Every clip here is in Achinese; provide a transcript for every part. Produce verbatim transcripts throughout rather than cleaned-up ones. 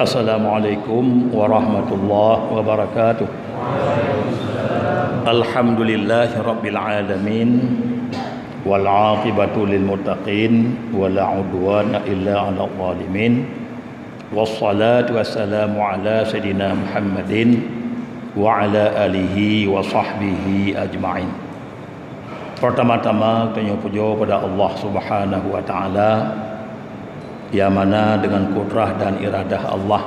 Assalamualaikum warahmatullahi wabarakatuh. Alhamdulillahirabbil alamin. Wal aqibatu lil muttaqin, wa la udwana illa 'alal zalimin. Wassalatu wassalamu ala sayyidina Muhammadin wa ala alihi wa sahbihi ajma'in. Pertama-tama, tanyoe pujoe pada Allah Subhanahu wa Ta'ala, nyang mana dengan kudrah dan iradah Allah,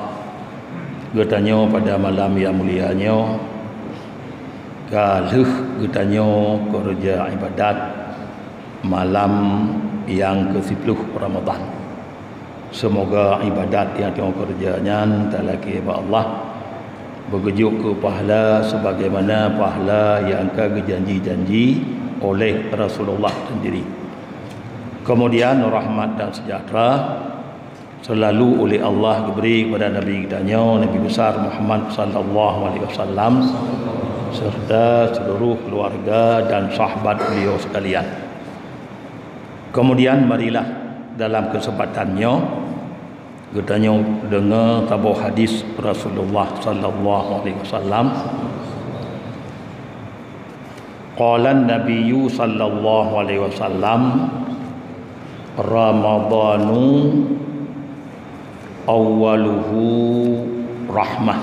geutanyoe pada malam nyang mulia nyoe ka lheueh geutanyoe keureuja ibadat malam nyang keusiploh Ramadhan. Seumoga ibadat nyang tanyoe keureuja nyan talakée bak Allah, beugeujok keu pahala sebagaimana pahala nyang ka geujanji-janji oleh Rasulullah sendiri. Kemudian, rahmat dan sejahtera selalu oleh Allah geubri kepada Nabi geutanyoe, Nabi Besar Muhammad sallallahu alaihi wasallam, serta seluruh keluarga dan sahabat beliau sekalian. Kemudian, marilah dalam kesempatan nyoe geutanyoe deungoe saboh hadis Rasulullah sallallahu alaihi wasallam. Qala Nabiyyu sallallahu alaihi wasallam, "Ramadhanu awwaluhu rahmah,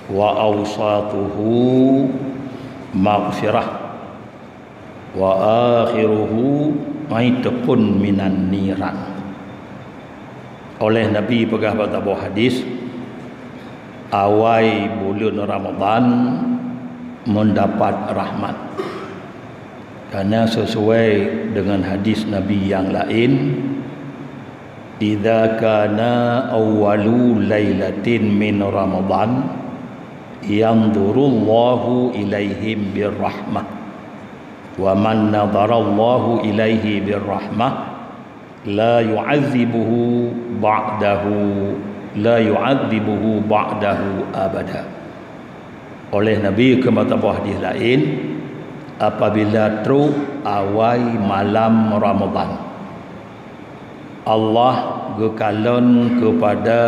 wa awsatuhu maghfirah, wa akhiruhu itqun minan niran." Oleh Nabi peugah bak saboh hadis, awai buleuen Ramadhan mendapat rahmat. Karena sesuai dengan hadis Nabi yang lain, "Idza kana awwalu lailatin min Ramadhan, yanzurullahu ilaihim birrahmah. Wa man nadharallahu ilaihi birrahmah, la yu'adzibuhu ba'dahu, la yu'adzibuhu ba'dahu abada." Oleh Nabi keu mata buah hadis laén, apabila trok awai malam Ramadhan, Allah geukalon keupada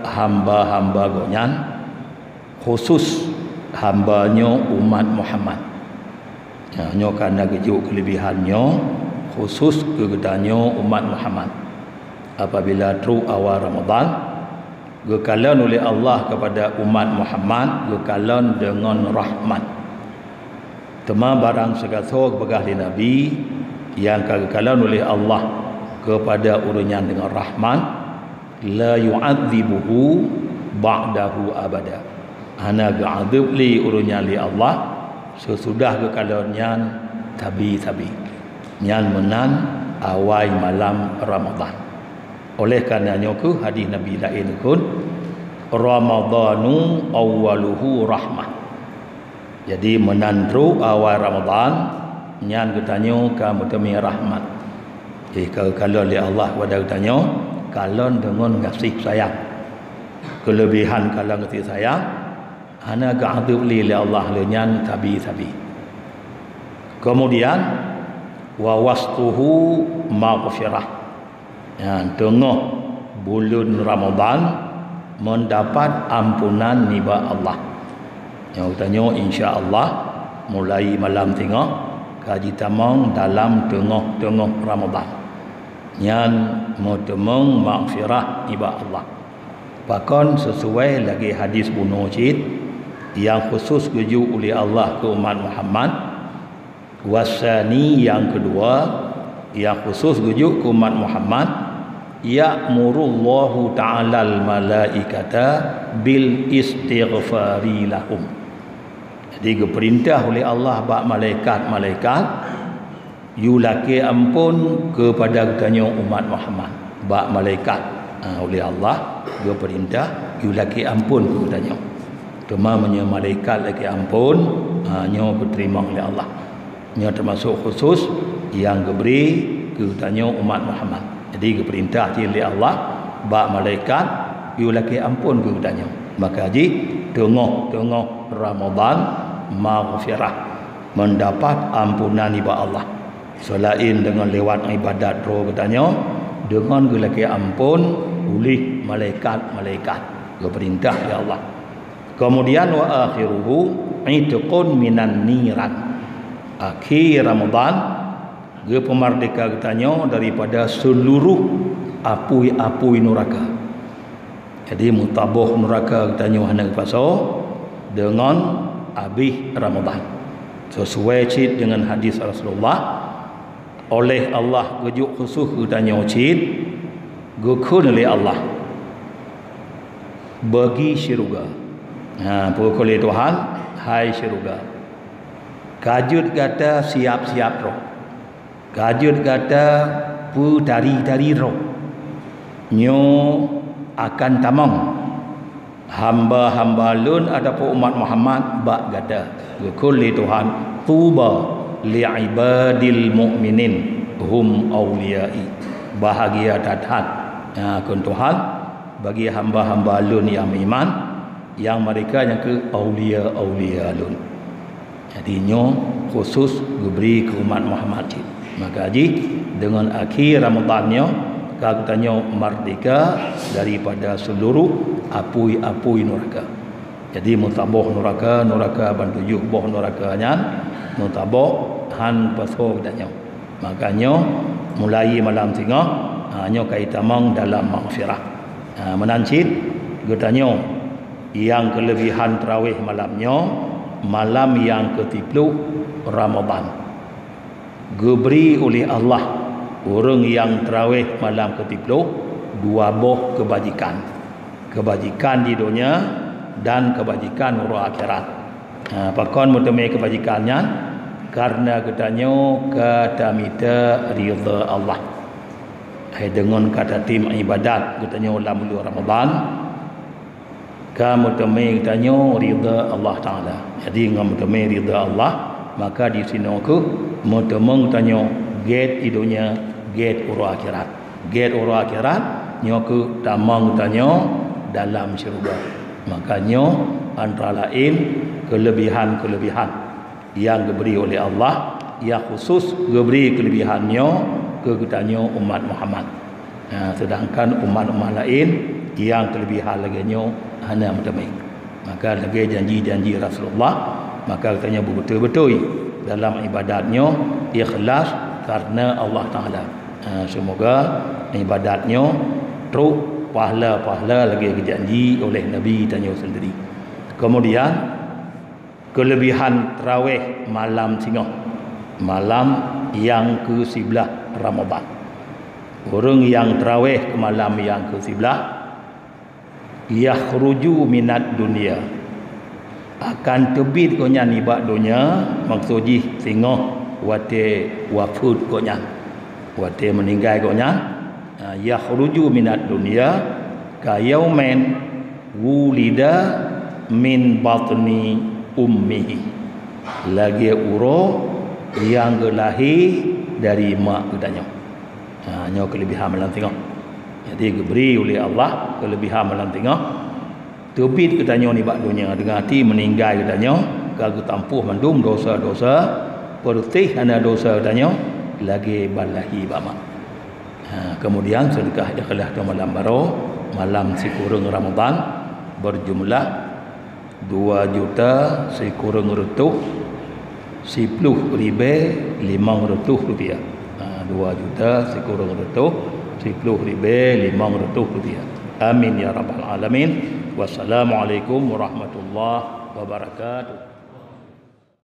hamba-hamba Gobnyan, khusus hamba nyoe umat Muhammad. Ya, nyoe ka na geujok keulebihan nyoe khusus keu geutanyoe umat Muhammad. Apabila trok awai Ramadhan, geukalon uleh Allah keupada umat Muhammad, geukalon deungon rahmat. Teuma barang sigasoe geupeugah lé Nabi, nyang ka geukalon uleh Allah keupada ureuëng nyan deungon rahmat, la yu'adzibuhu ba'dahu abada. Hana geuadeueb lé ureuëng nyan lé Allah seusudah geukalon nyan sabe-sabe. Nyan meunan awai malam Ramadhan. Oleh kareuna nyoe kheueh hadis Nabi laén kheun, "Ramadhanu awwaluhu rahmah." Jadi, meunan trok awai Ramadhan, nyan geutanyoe ka meuteumé rahmat. Jadi, ka geukalon lé Allah keupada geutanyoe, kalon deungon gaséh sayang. Keulebihan kalon gaséh sayang, hana geuadeueb lé, lé Allah lé nyan sabe-sabe. Keumudian, wa wasatuhu maghfirah. Nyan teungoh buleuen Ramadhan meudapat ampunan nibak Allah. Nyoe geutanyoe, insya Allah, mulai malam singoh ka jitamong dalam teungoh-teungoh Ramadhan. Nyan meuteumong maghfirah nibak Allah. Pakon, sisuai lagée hadis bunoe cit nyang khusus geujok uleh Allah keu umat Muhammad, wasani, nyang keudua, nyang khusus geujok keu umat Muhammad, "Ya'murullahu ta'alal malaikata bil istighfari lahum." Jadi, geupeurintah uleh Allah bak malaikat-malaikat yue lakée amphon keupada geutanyoe umat Muhammad. Bak malaikat, ha, uleh Allah geupeurintah yue lakée amphon keu geutanyoe. Teuma meunyoe malaikat lakée amphon, ha, nyoe geuteurimong lé Allah. Nyoe teumasok khusus nyang geubri keu geutanyoe umat Muhammad. Jadi, geupeurintah cit lé Allah bak malaikat yue lakée amphon keu geutanyoe. Maka jih teungoh-teungoh Ramadhan, maghfirah, meudapat ampunan nibak Allah. Seulaén deungon lewat ibadat droe geutanyoe, deungon geulakée amphon uleh malaikat-malaikat, geupeurintah lé Allah. Kemudian, wa akhiruhu itqun minan niran. Akhé Ramadhan geupeumerdeka geutanyoe daripada seuluruh apui-apui nuraka. Jadi, meutabôh nuraka geutanyoe hana geupasoe deungon abéh Ramadhan. Sesuai cit deungon hadis Rasulullah, oleh Allah geujok khusus geutanyoe cit, geukheun lé Allah bagi syeuruga. Ha, peue kheun lé Tuhan, "Hai syeuruga, ka jeuet gata siap-siap droe. Ka jeuet gata peutari-tari droe. Nyoe akan tamong hamba-hamba Lôn ataupun umat Muhammad bak gata." Geukheun lé Tuhan, "Tuba li ibadil mu'minin hum auliyai." Bahagia that-that, ya, kheun Tuhan, bagi hamba-hamba Lôn nyang meuiman, nyang mereka nyang keu aulia-aulia Lôn. Jadi, nyoe khusus geubri keu umat Muhammad cit. Maka jih, deungon akhé Ramadhan nyoe, ka geutanyoe merdeka daripada seuluruh apui-apui nuraka. Jadi, meutabôh nuraka, nuraka ban tujoh boh nuraka nyan, meutabôh han pasoe geutanyoe. Maka nyoe, mulai malam singoh, ha, nyoe ka itamong dalam maghfirah. Ha, meunan cit, geutanyoe nyang keuleubehan tarawih malam nyoe, malam nyang keusiploh Ramadhan. Geubri uleh Allah ureuëng nyang tarawih malam keusiploh dua boh keubajikan. Keubajikan di donya dan keubajikan uroe akhirat. Ha, pakon meuteumé keubajikan nyan? Kareuna geutanyoe ka tamita ridha Allah. Hai deungon ka tatem iébadat geutanyoe lam buleuen Ramadhan, ka meuteumé geutanyoe ridha Allah Taala. Jadi, ngon meuteumé ridha Allah, maka disinoe kheueh meuteumé geutanyoe gét i donya, gét uroe akhirat. Gét uroe akhirat, nyoe kheueh tamong geutanyoe dalam syeuruga. Maka nyoe antara laén keuleubehan-keuleubehan nyang geubri uleh Allah, nyang khusus geubri keuleubehan nyoe keu geutanyoe umat Muhammad. Ha, seudangkan umat-umat laén nyang keuleubehan lagée nyoe hana meuteumé. Maka lagée janji-janji Rasulullah, maka geutanyoe beubeutôi-beutôi dalam iébadat nyoe ikhlas kareuna Allah Taala. Ha, seumoga iébadat nyoe trok pahala-pahala lagée geujanji uleh Nabi tanyoe seundiri. Keumudian, keuleubehan tarawih malam singoh, malam nyang keusiblaih Ramadhan. Ureuëng nyang tarawih keu malam nyang keusiblaih, yakhruju minad dunya, akan teubiet gobnyan nibak donya, maksud jih singoh watée wafeuet gobnyan, watée meuninggai gobnyan, ha, yakhruju minad dunya ka yaumin wulida min batni ummihi, lagée uroe nyang geulahé dari mak geutanyoe. Ha, nyoe keuleubehan malam singoh. Jadi, geubri uleh Allah keuleubehan malam singoh. Teubiet geutanyoe nibak donya, deungon até meuninggai geutanyoe ka geutampôh mandum dosa-dosa, peureuteh hana dosa geutanyoe lagée ban lahé bak mak. Ha, keumudian, seudeukah ikhlas di malam baroe, malam sikureueng Ramadhan, beujumlah dua juta sikureueng reutôh siploh ribée limong reutôh rupiah. Ha, dua juta sikureueng reutôh siploh ribée limong reutôh rupiah. Amin ya rabbal alamin. Wassalamualaikum warahmatullahi wabarakatuh.